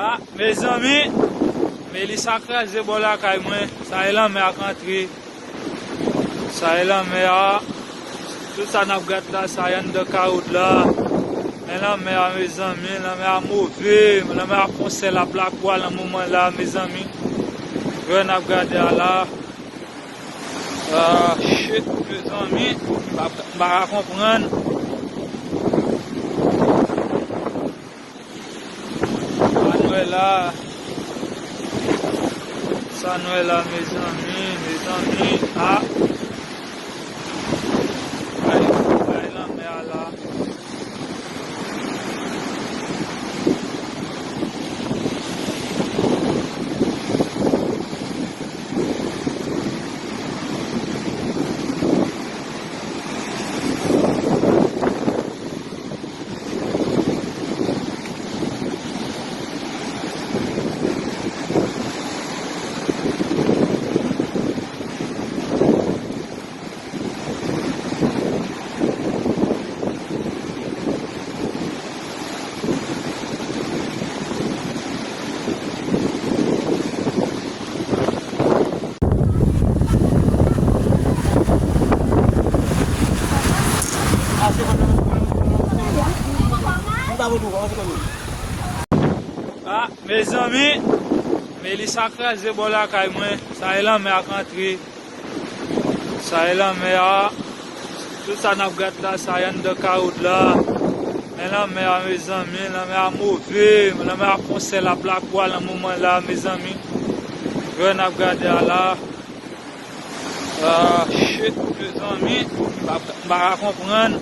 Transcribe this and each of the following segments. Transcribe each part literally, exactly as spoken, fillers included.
Ah, mezanmi, Melissa kraze bò lakay mwen. Sa e lanmè a k antre. Sa e lanmè a. Tout sa n ap gad la, sa e anndan kawod la. Men lanmè a, mezanmi, lanmè a move. Lanmè a fon sèl ap lakwa nan moman la, mezanmi. Jwè n ap gade a la. Ah, shit, mezanmi. M pa, m pa ka konprann. Sa nou wè la. Sa nou wè la, mezanmi, mezanmi. Ah. Ay, ay, lanmè a la. Ah, mezanmi, Melissa kraze bò lakay mwen. Sa e lanmè a k antre. Sa e lanmè a. Tout sa n ap gad la, sa e anndan kawod la. Men lanmè a, mezanmi, lanmè a move. Lanmè a fon sèl ap lakwa nan moman la, mezanmi. Jwè n ap gade a la. Ah, shit, mezanmi. M pa, m pa ka konprann.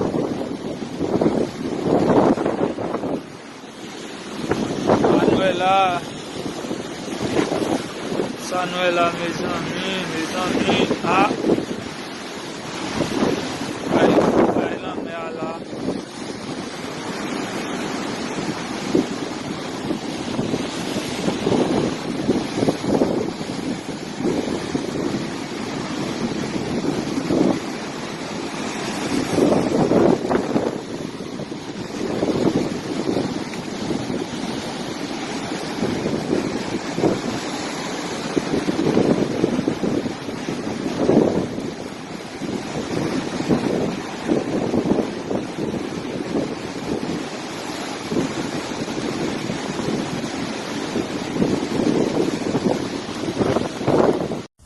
Sa nou wè la. Sa nou wè la, mezanmi, mezanmi. Ah. Ay, ay, lanmè a la.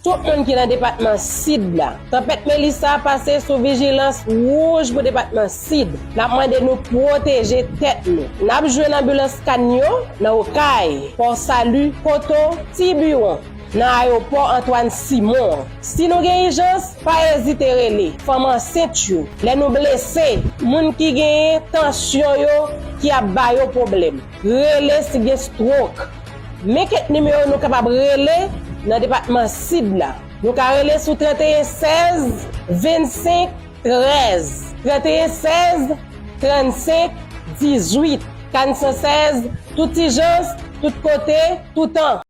Tout moun ki nan depatman Sid la, tanpèt Melissa pase sou vijilans wouj pou depatman Sid. N ap mande nou pwoteje tèt nou. N ap jwenn anbilans Kanyo nan Okay, Pòsali, Koto, Tibiwon, nan ayewopò Antoine Simon an. Si nou gen ijans, pa ezite rele fanm ansent yo. Lè nou blese, moun ki genyen tansyon yo ki ap ba yo pwoblèm. Rele si gen stwok. Men kèk nimewo nou kapab rele nan depatman Sid la. Nou ka rele sou trannteyen sèz vennsenk trèz, trannteyen sèz trannsenk dizuit, kat san sèz, tout ijans, tout kote, toutan.